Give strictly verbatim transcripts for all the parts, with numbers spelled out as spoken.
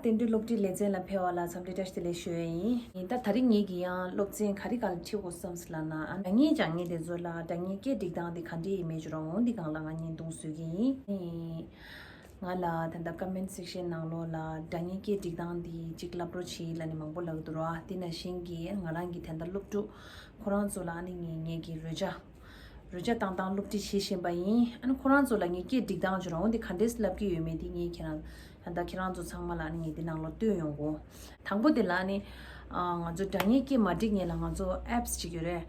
བསྟན་འགྲོའི་སློབ་ཁྲིད་ལེ་ཚན་ལ་ཕེབས་པ་ལ་འཚམས་འདྲི་བཀྲ་ཤིས་བདེ་ལེགས་ཞུ་ཡས་ཡིན། ད་ད་རིང་ངེད་ཀྱིས་ཡང་སློབ་ཚན་ག་རེ་སྒང་ལ་ཁྲིད་དགོས་བསམ་སོང་ལབ་ན། ཨ། སྒྲ་སྙན་སྦྱང་མཁན་དེ་ཚོ་ལ་སྒྲ་སྙན་སྐད་སྒྲིག་སྟངས་དེ་ག་འདྲ་ཡིན་མིན་ཅིག་རང་འོང་འདི་སྒང་ལ་ང་བརྙན་ཐུང་བཟོ་གི་ཡིན། ང་ལ་ད་ལྟ་comment section ནང་ལོགས་ལ་སྒྲ་སྙན་སྐད་སྒྲིག་སྟངས་འདི་གཅིག་བསླབ་རོགས་བྱེད་ལབ་ནས་མང་པོ་ལབ་ཀྱི་འདུག་ར། དེ་ནང་བཞིན་གྱི་ང་རང་གི་ད་ལྟ་སློབ་ཕྲུག་ཁོ་རང་ཚོ་ལ་ཨ་ནི་ངས་ངེད་ཀྱི་རོལ་ཆ་རོལ་ཆ་བཏང་སྟངས་སློབ་ཁྲིད་བྱེད་བཞིན་པ་ཡིན། ཨ་ནི་ཁོ་རང་ཚོ་ལ་ངས་སྐད་སྒྲིག་སྟངས་ཅིག་རང་འོང་འདི་ག་འདྲས་བསླབ་ཀྱི་ཡོད་མེད་དེ་ངས་ཁྱེད་རང་ད་ལྟ་ཁྱེད་རང་ཚོ་ཚང་མ་ལ་ཨ་ནི་ངས་འདི་ནང་ལོགས་སྟོན་ཡོང་གོ། དང་པོ་དེ་ལ་ནི། ཨ། ང་ཚོ་སྒྲ་སྙན་སྐད་མ་སྒྲིག་སྔོན་ལ་ང་ཚོ་apps ཅིག་ཡོད་རེད།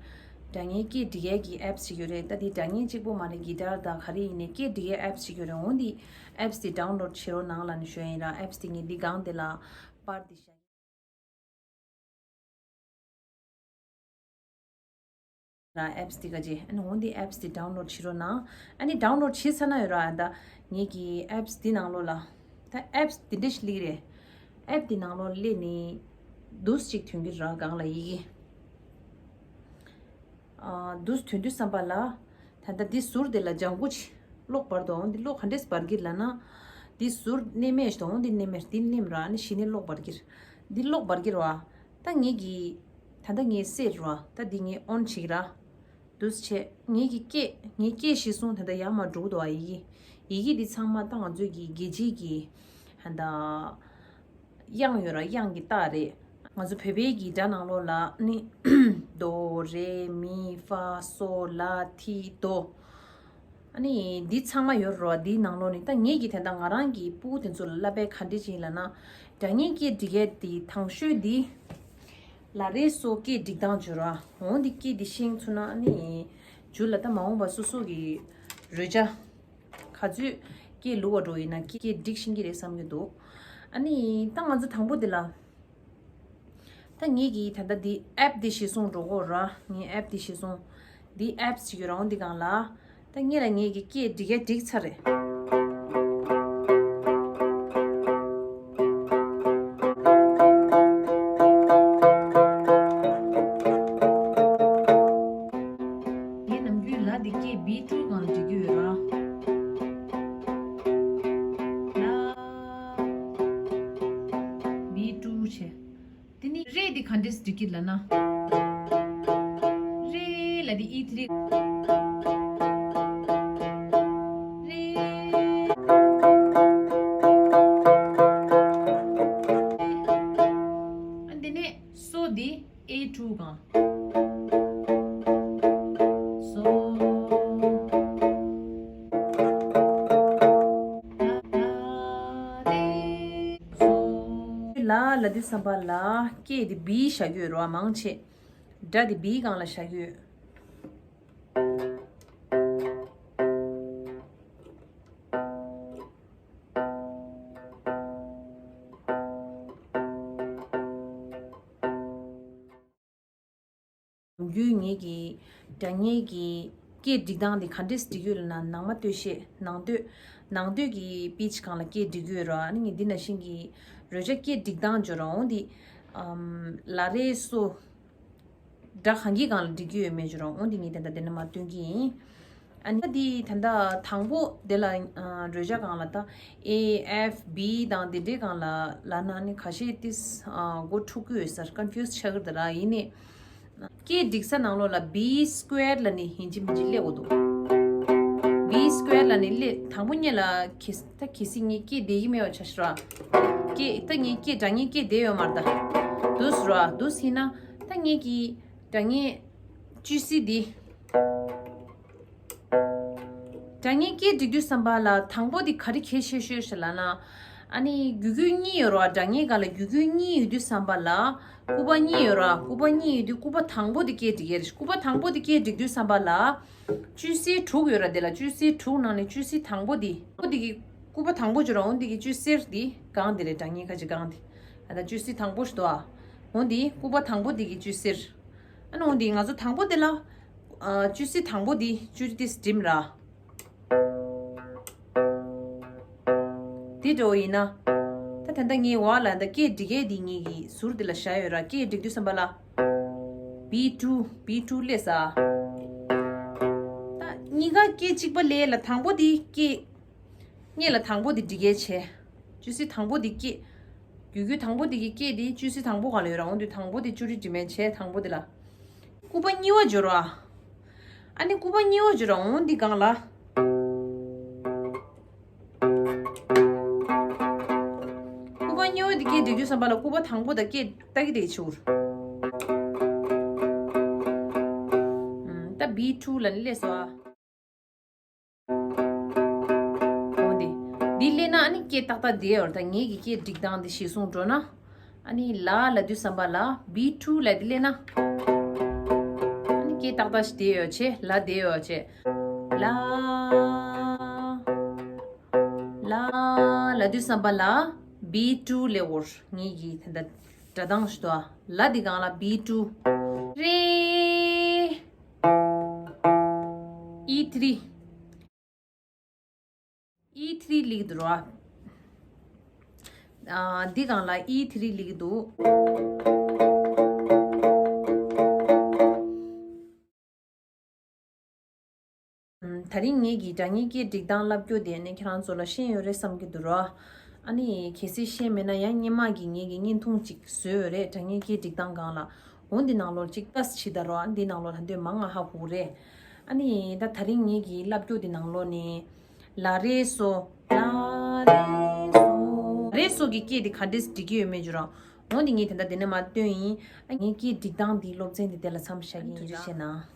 སྒྲ་སྙན་སྐད་སྒྲིག་ཡས་ཀྱི་apps ཅིག་ཡོད་རེད། ད་དེ་སྒྲ་སྙན་གཅིག་པོ་མ་རེད། གི་ཏར་དང་ག་རེ་ཡིན་ནའི་སྐད་སྒྲིག་ཡས་apps ཅིག་ཡོད་རེད། འོ་འདི་apps དེ་download བྱེད་རོགས་གནང་ལབ་ནས་ཞུ་ཡ་ཡིན་ར། apps དེ་ངས་འདི་སྒང་དེ་ལ་པར་དེ་བཞག་ར། apps དེ་ག་ཅེ། ཨ་ནི་འོ་འདི་apps དེ་download བྱེད་རོགས་གནང་། ཨ་ནི་download བྱེད་ཚར་ན་ཡོད་ར། ད་ངེད་ཀྱི་apps དེ་ནང་ལོགས་ལ་ད་apps དེ་འདྲ་ཞིག་སླེབས་རེད། app དེ་ནང་ལོགས་སླེབས་ནས་འདུག་སེ་ཅིག་ཐོན་གྱི་ར། སྒང་ལ་ཡི་གེ། ཨ། འདུག་སེ་ཐོན་དུས་ཙམ་པ་ལ། ད་ལྟ་འདི་ཟུར་དེ་ལ་ལྗང་གུ་ཅིག་གློག་འབར་འདུག་འདི་གློག་ག་འདྲས་འབར་གྱི་ལབ་ན། འདི་ཟུར་གནས་མེད་ཞིག་འདུག་འདི་གནས་མེད། འདི་གནས་ར། ཨ་ནི་གཞི་ནས་གློག་འབར་གྱི་ར། འདི་གློག་འབར་གྱི་ར་བ། ད་ངེད་ཀྱི་ད་ལྟ་ངས་སེལ་ར་བ། ད་འདི་ངས་on བྱེད་ཀྱི་ར། འདུག་སེ་བྱས། ངེད་ཀྱི་སྐད་ངའི་སྐད་གཞི་བཟུང་ད་ལྟ་ཡར་མར་འགྲོ་གི་འདུག་བ། ཡི་གེ་ཡི་གེ་འདི་ཚང་མ་ད་ང་ཚོའི་གི་རྒྱལ་སྤྱིའི་གི་ད་དབྱངས་ཡོད་ར། དབྱངས་ཀྱི་རྟགས་རེད། ང་ཚོ་བོད་པའི་གི་སྒྲ་ནང་ལོགས་ལ་ནི་དོ་རེ་མི་ཧྥ་སོ་ལ་ཐི་དོ། ཨ་ནི་འདི་ཚང་མ་ཡོད་ར་བ། འདིའི་ནང་ལོགས་ནི་ད་ངེད་ཀྱི་ད་ལྟ་ང་རང་གི་སྤུ་གུ་དེ་ཚོ་ལ་བསླབ་པའི་ག་འདྲ་ཅིག་ཡིན་ལབ་ན། སྒྲ་སྙན་སྐད་སྒྲིག་ཡས་འདི་དང་ཤོས་འདི་ལ་རེ་སོ་སྐད་སྒྲིག་སྟངས་བརྗོད་ར། འོ་འདི་སྐད་འདི་ཤེས་ཚུགས་ན་ཨ་ནི་མཇུག་ལ་ད་མ་འོངས་པ་སོ་སོ་གི་རོལ་ཆ་ག་ཚོད་སྐད་ལུག་པ་འགྲོ་ཡིན་ན་སྐད་སྒྲིག་ཤེས་ཀྱི་རེད་བསམ་གྱི་འདུག་ཨ་ནི་ད་ང་ཚོ་དང་པོ་འདི་ལ། ད་ངེད་ཀྱིས་ད་ལྟ་འདི་app འདི་གཞི་བཟུང་འགྲོ་གོ་ར། ངའི་app འདི་གཞི་བཟུང་། འདི་apps ཅིག་ཡོད་ར། འོ་འདི་སྒང་ལ། ད་ངེད་ལ་ངེད་ཀྱི་སྐད་སྒྲིག་ཡས་སྒྲིག་ཚར་རེད། ངས་ནམ་རྒྱུན་ལ་འདི་སྐད་B two སྒང་ལ་སྒྲིག་གི་ཡོད་ར། ལ། B two བྱས། དེ་ནི་རེ་འདི་ག་འདྲས་སྒྲིག་གི་ལབ་ན། རེ་ལ་འདི་E three། རེ། ཨ་འདི་ནས་སོ་འདི་A two སྒང་། སོ། ལ་ལ་རེ། ལ་ལ་དུས་ཙམ་པ་ལ་སྐད་དེ་B བཞག་གི་ཡོད་རེད་བ། མང་ཆེ་སྒྲ་དེ་B སྒང་ལ་བཞག་གི་ཡོད། ནམ་རྒྱུན་ངེད་ཀྱི་སྒྲ་སྙན་གྱི་སྐད་སྒྲིག་སྟངས་དེ་ག་འདྲས་སྒྲིག་ཡོད་ལབ་ན། ནང་མ་སྟོད་གཞས་ནང་སྟོད་ནང་སྟོད་ཀྱི་པིཆ་སྒང་ལ་སྐད་སྒྲིག་ཡོད་ར། ཨ་ནི་ངས་འདི་ནང་བཞིན་གྱི་རོལ་ཆ་སྐད་སྒྲིག་སྟངས་འཇོག་ར། འོ་འདི་ཨམ་ལ་རེ་སོ་སྒྲ་གང་གི་སྒང་ལ་སྒྲིག་རྒྱུ་ཡོད་མེད་འཇོག་ར། འོ་འདི་ངས་ད་ལྟ་འདི་ནས་མར་སྟོན་གྱི་ཡིན། ཨ་ནི་འདི་ད་ལྟ་དང་པོ་དེ་ལ་ཨ་རོལ་ཆ་སྒང་ལ་ད་A F B དང་དེ་འདྲའི་སྒང་ལ་ལབ་ན་ནི་ཁ་ཤས་ཏིས་ཨ་མགོ་འཁྲུག་གི་ཡོད་ས་རེད། ཀོན་ཕིའུ་སི་ཆགས་ཀྱི་རེད་ད་ར། ཡིན་ནའི་སྐད་སྒྲིག་ས་ནང་ལོགས་ལ་B square ལབ་ནི་ཡིན་གཅིག་མིན་གཅིག་སླེབས་འོ་འདུག B square ལབ་ནི་སླེབས། དང་པོ་ཉིད་ལ་གི་ད་གལ་སྲིད་ངས་སྐད་བསྡད་ཀྱི་མེད་པ་ཆ་བཞག་ར། སྐད་ད་ངས་སྐད་སྒྲ་སྙན་སྐད་བསྡད་ཡོད་མ་རེད་ད། འདུག་སེ་ར། འདུག་སེ་ཡིན་ན་ད་ངས་ཀྱི་སྒྲ་སྙན་བཅུ་སི་འདི། སྒྲ་སྙན་སྐད་སྒྲིག་དུས་ཙམ་པ་ལ་དང་པོ་འདི་ག་རེ་གལ་ཆེ་ཤོས་ཤོད་ལབ་ན། ཨ་ནི་རྒྱུད་སྐུད་གཉིས་ཡོད་ར། སྒྲ་སྙན་སྒང་ལ་རྒྱུད་སྐུད་གཉིས་ཡོད་དུས་ཙམ་པ་ལ་སྐུད་པ་གཉིས་ཡོད་ར། སྐུད་པ་གཉིས་ཡོད་དུས་སྐུད་པ་དང་པོ་འདི་སྐད་སྒྲིག་ཡས་རེད། སྐུད་པ་དང་པོ་འདི་སྐད་སྒྲིག་དུས་ཙམ་པ་ལ་བཅུ་སི་དྲུག་ཡོད་ར། དེ་ལ་བཅུ་སི་དྲུག་ནང་ནས་བཅུ་སི་དང་པོ་འདི། འོ་འདི་གི་སྐུད་པ་དང་པོ་བརྗོད་ར། འོ་འདི་གི་བཅུ་སེར་འདི་སྒང་འདི་རེད། སྒྲ་སྙན་ཁ་ཅིག་སྒང་འདི། ཨ་ད་བཅུ་སི་དང་པོ་ཞིག་འདུག་ཨ། འོ་འདི་སྐུད་པ་དང་པོ་འདི་གི་བཅུ་སེར། ཨ་ནི་འོ་འདི་ང་ཚོ་དང་པོ་དེ་ལ་ཨ་བཅུ་སི་དང་པོ་འདི་བཅུ་ཏིས་འགྲིམ་ར། དེ་འདྲ་བོ་ཡིན་ན། ད་ད་ལྟ་ངའི་བ་ལ་ད་སྐད་སྒྲིག་ཡས་འདི་ངེད་ཀྱི་ཟུར་འདི་ལ་བཞག་ཡོད་ར། སྐད་སྒྲིག་དུས་ཙམ་པ་ལ། B two B two སླེབས་ས། ད་གཉིས་ཀ་སྐད་གཅིག་པ་སླེབས་ལ་དང་པོ་འདི་སྐད། སྔོན་ལ་དང་པོ་འདི་སྒྲིག་ཡས་བྱས། བཅུ་སི་དང་པོ་འདི་སྐད། ཡོད་རྒྱུ་དང་པོ་དེ་གི་སྐད་དེ་བཅུ་གསུམ་དང་པོ་སྒང་ལ་ཡོད་ར། འོང་དུས་དང་པོ་དེ་བཅུ་དྲུག་འབྲི་མེད་བྱས་དང་པོ་དེ་ལ། སྐུད་པ་གཉིས་པ་སྦྱོར་བ། ཨ་ནི་སྐུད་པ་གཉིས་པ་སྦྱོར་བ་འོང་འདི་སྒང་ལ། སྐུད་པ་གཉིས་པ་འདི་སྐད་འབྲི་དུས་ཙམ་པ་ལ་སྐུད་པ་དང་པོ་དང་སྐད་ལྟ་གི་དེ་ཆུར། ད་B two ལ་ནི་སླེབས་སོ། འོ་དེ། འདི་སླེབས་ན་ཨ་ནི་སྐད་ཏག་ཏག་བསྡད་ཡོད་རེད། ད་ངེད་ཀྱི་སྐད་སྒྲིག་སྟངས་འདི་གཞིར་བཟུང་འགྲོ་ན། ཨ་ནི་ལ་ལབ་དུས་ཙམ་པ་ལ་B two ལབ་དེ་སླེབས་ན། ཨ་ནི་སྐད་ཏག་ཏག་ཞིག་བསྡད་ཡོད་བྱས། ལ་བསྡད་ཡོད་བྱས། ལ། ལ་ལབ་དུས་ཙམ་པ་ལ་B two སླེབས་ཡོད། ངེད་ཀྱི་ད་ལྟ་སྒྲ་གདངས་ཞིག་འདུག་ཨ། ལ་འདི་སྒང་ལ་B two། རེ། E three། E three སླེབས་འདུག་ར། ཨ། འདི་སྒང་ལ་E three སླེབས་འདུག་ད་རིང་ངེད་ཀྱི་སྒྲ་སྙན་སྐད་སྒྲིག་སྟངས་བསླབ་རྒྱུ་དེ་ནི་ཁྱེད་རང་ཚོ་ལ་ཤེས་ཡོད་རེད་བསམ་གྱི་འདུག་ར། ཨ་ནི་གལ་སྲིད་ཤེས་མེད་ན་ཡང་སྔོན་མ་གི་ངེད་ཀྱི་བརྙན་ཐུང་ཅིག་བཟོས་ཡོད་རེད། སྒྲ་སྙན་སྐད་སྒྲིག་སྟངས་སྒང་ལ། འོ་འདི་ནང་ལོགས་ཅིག་ལྟ་ཅིག་ད་རོགས། འདི་ནང་ལོགས་ད་འདོད་མང་ང་ཧ་གོ་རེད། ཨ་ནི་ད་ད་རིང་ངེད་ཀྱི་བསླབ་རྒྱུ་འདི་ནང་ལོགས་ནས། ལ་རེ་སོ། ལ་རེ་སོ། རེ་སོ་གི་སྐད་འདི་ག་འདྲས་སྒྲིག་གི་ཡོད་མེད་བརྗོད་རོགས། འོ་འདི་ངས་ད་ལྟ་འདི་ནས་མར་སྟོན་ཡིན། ཨ་ངའི་སྐད་སྒྲིག་སྟངས་འདི་སློབ་ཚན་འདི་དེ་ལ་མཚམས་བཞག་གི་ཡིན། ཐུགས་རྗེ་ཆེ་གནང་།